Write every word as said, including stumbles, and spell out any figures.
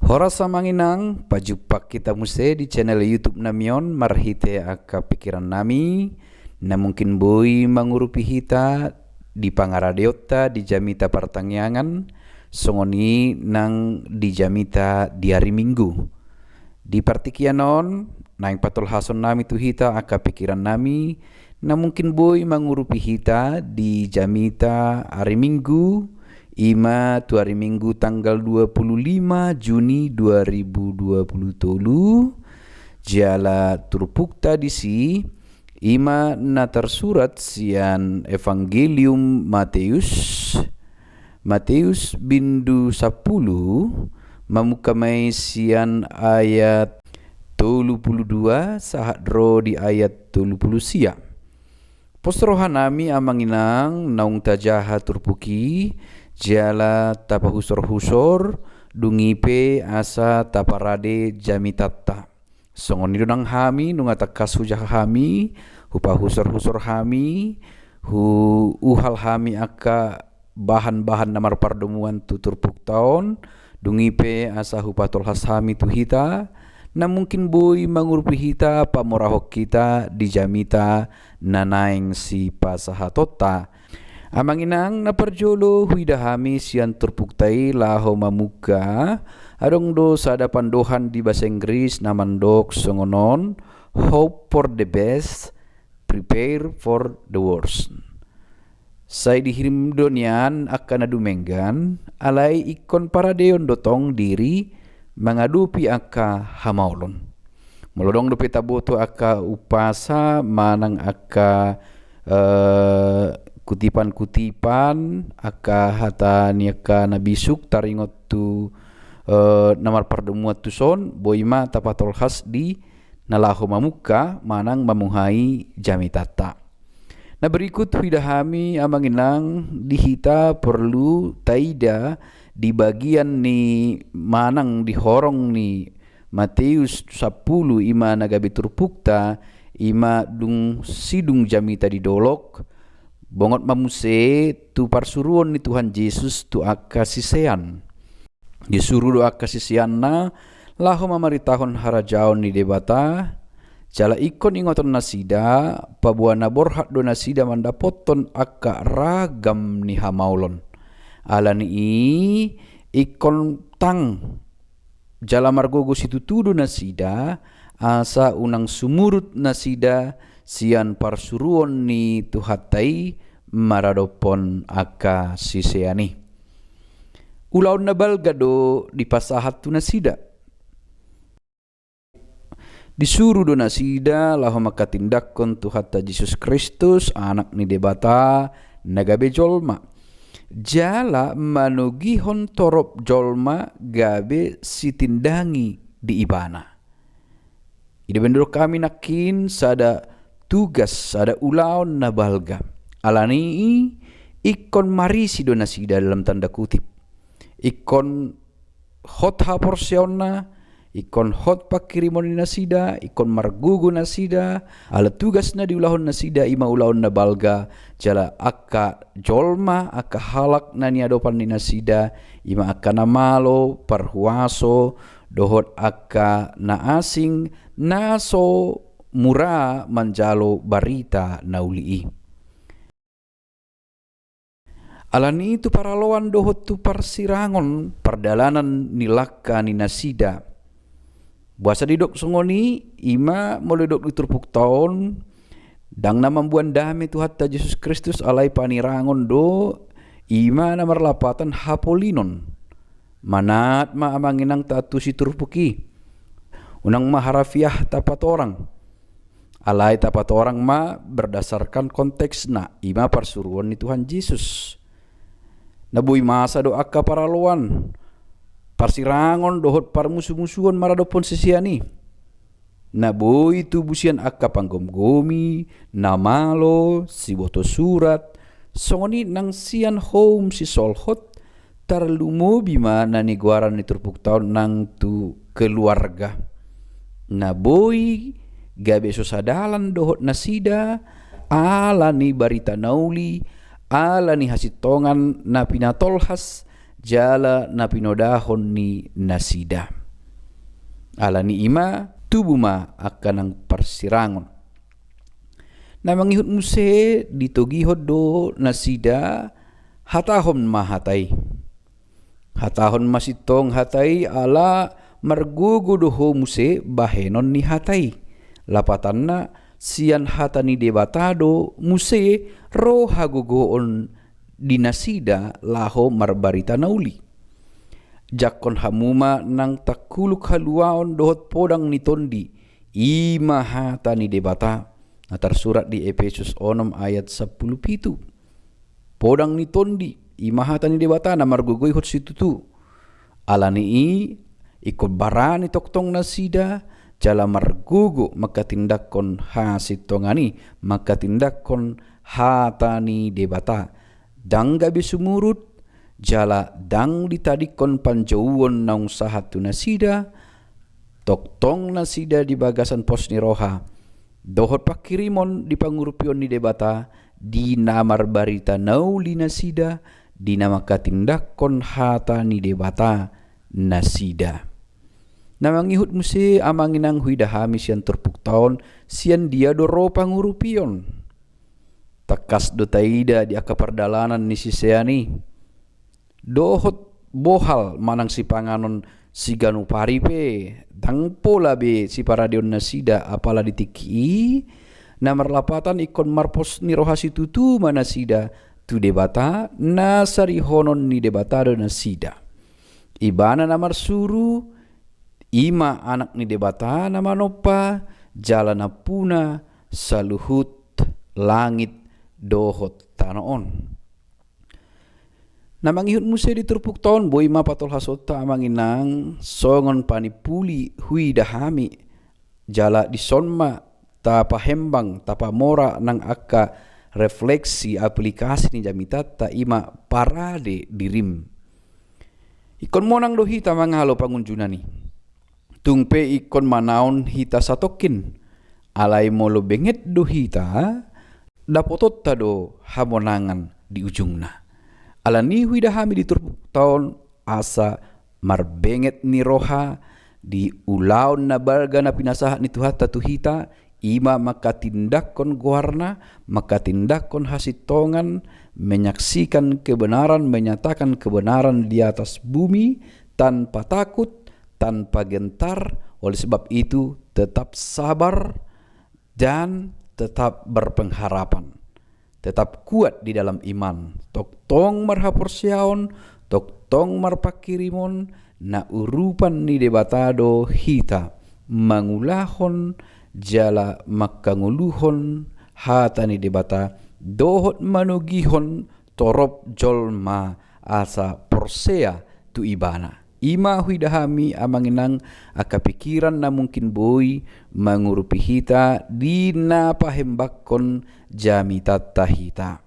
Horas amang inang, pajumpang hita muse di channel YouTube nami on marhite angka pikiran nami, na mungkin boi mangurupi hita di pangaradeonta di jamita partangiangan, songon i nang di jamita di ari Minggu. Di partingkian on, naeng patolhason nami tu hita angka pikiran nami, na mungkin boi mangurupi hita di jamita ari Minggu, i ma tu ari Minggu tanggal dua puluh lima Juni dua ribu dua puluh tolu, jala turpukta disi, i ma na tarsurat sian Evangelium Mateus, Mateus bindu sampulu, mamungka ma i sian ayat tolu puluh dua sahat ro di ayat tolu puluh sia. Pos roha nami amang inang naung tajaha turpuk i, jala tapahusor-husor, dung i pe asa taparade jamitanta. Songon i do nang hami, nunga tangkas hujaha hami, hupahusor-husor hami, huuhal hami angka bahan-bahan na marpardomuan tu turpukta on, dung i pe asa hupatolhas hami tu hita, na mungkin boi mangurupi hita, pamorahon hita di jamita na naeng sipasahatonta. Amang inang, na parjolo huida hami sian turpukta i laho mamungka, adong do sada pandohan di bahasa Inggris na mandok songon on, "Hope for the best, prepare for the worst." Sai dihirim do nian angka na dumenggan, alai ingkon paradeon do tong diri mangadopi angka hamaolon. Molo adong dope taboto angka umpasa manang angka, eh, kutipan-kutipan, angka hata ni angka na bisuk taringot tu, eh, na marpardomuan tuson, boi ma tapatolhas di na laho mamungka manang mamuhai jamitanta. Na berikut huida hami amang inang, di hita porlu taida di bagian ni manang di horong ni Mateus sampulu, i ma na gabe turpukta, i ma dung sidung jamita di dolok, bongot ma muse tu parsuruon ni Tuhan Jesus tu angka sisean. Disuru do angka siseanna laho mamaritahon harajaon ni Debata, jala ingkon ingoton nasida, paboa na borhat do nasida mandapothon angka ragam ni hamaolon. Ala ni i ingkon tang jala margogo situtu do nasida, asa unang sumurut nasida sian parsuruon ni Tuhanta i maradophon angka sisean i. Ulaon na balga do dipasahat tu nasida. Disuru do nasida laho manghatindanghon Tuhanta Jesus Kristus, Anak ni Debata na gabe jolma, jala manogihon torop jolma gabe sitindangi di Ibana. I do baen didok hami nangkin sada tugas, sada ulaon na balga. Ala ni i ingkon marisi do nasida dalam tanda kutip. Ingkon hot haporseaonna, ingkon hot panghirimon ni nasida, ingkon margogo nasida, ala tugas na diulahon nasida i ma ulaon na balga, jala angka jolma, angka halak na niadopan ni nasida, i ma angka na malo, parhuaso, dohot angka na asing, na so mura manjalo barita na uli i. Ala ni i tu paraloan dohot tu parsirangon pardalanan ni langka ni nasida. Boasa didok songon i, i ma molo didok di turpukta on, ndang na mamboan dame Tuhanta Jesus Kristus alai panirangon do, i ma na marlapatan hapolinon. Manat ma amang inang taantusi turpuk i. Unang ma harafiah tapatorang. Alai tapatorang ma berdasarkan konteksna, i ma parsuruon ni Tuhan Jesus. Na boi masa do angka paraloan, parsirangon dohot parmusumusuon maradophon sisean i. Na boi tubu sian angka panggomgomi, na malo, siboto surat, songon i nang sian houm sisolhot, tarlumobi ma na nigoaran ni turpukta on nang tu keluarga. Na boi gabe so sadalan dohot nasida, ala ni barita na uli, ala ni hasintongan na pinatolhas, jala na pinodahon ni nasida. Alani i ma tubu ma angka nang parsirangon. Na mangihut muse ditogihon do nasida, hatahon ma hata i. Hatahon ma sintong hata i, ala margogo do ho muse bahenon ni hata i. Lapatanna, sian hata ni Debata do muse ro hagogoon di nasida laho marbarita na uli. Jangkon hamu ma nang tangkuluk haluaon dohot podang ni tondi, i ma hata ni Debata, na tarsurat di Epesus onom ayat sampulu pitu. Podang ni tondi, i ma hata ni Debata na margogoihon situtu. Alani i, ingkon barani tongtong nasida, jala margogo manghatindanghon hasintongan i, manghatindanghon hata ni Debata. Ndang gabe sumurut, jala ndang ditadingkon panjouon naung sahat tu nasida, tongtong nasida di bagasan pos ni roha, dohot pangkirimon di pangurupion ni Debata, di na marbarita na uli nasida, di na manghatindanghon hata ni Debata nasida. Na mangihut muse amang inang huida hami sian turpukta on, sian dia do ro pangurupion. Tangkas do taida di angka pardalanan ni sisean i. Dohot bohal manang sipanganon siganup ari pe, ndang pola be siparadeon nasida apala di tingki i, na marlapatan ingkon marpos ni roha situtu ma nasida tu Debata, na sarihonon ni Debata do nasida. Ibana na marsuru, i ma Anak ni Debata na manompa, jala nampuna saluhut langit dohot tano on. Na mangihut muse di turpukta on, boi ma patolhasonta amang inang, songon panimpuli huida hami, jala dison ma tapahembang, tapamora nang angka refleksi aplikasi ni jamitanta, i ma parade dirim. Ingkon monang do hita mangalo pangunjunan i. Tung pe ingkon manaon hita satongkin, alai molo benget do hita, dapotonta do hamonangan di ujungna. Alani i huida hami di turpukta on asa marbenget ni roha di ulaon na balga na pinasahat ni Tuhanta tu hita, i ma manghatindanghon goarna, manghatindanghon hasintongan, menyaksikan kebenaran, menyatakan kebenaran di atas bumi, tanpa takut, tanpa gentar. Oleh sebab itu, tetap sabar dan tetap berpengharapan. Tetap kuat di dalam iman. Tongtong marhaporseaon, tongtong marpangkirimon, na urupan ni Debata do hita, mangulahon jala mangkangoluhon hata ni Debata, dohot manogihon torop jolma asa porsea tu Ibana. I ma huida hami amang inang angka pikiran na mungkin boi mangurupi hita di na pahembanghon jamitanta hita.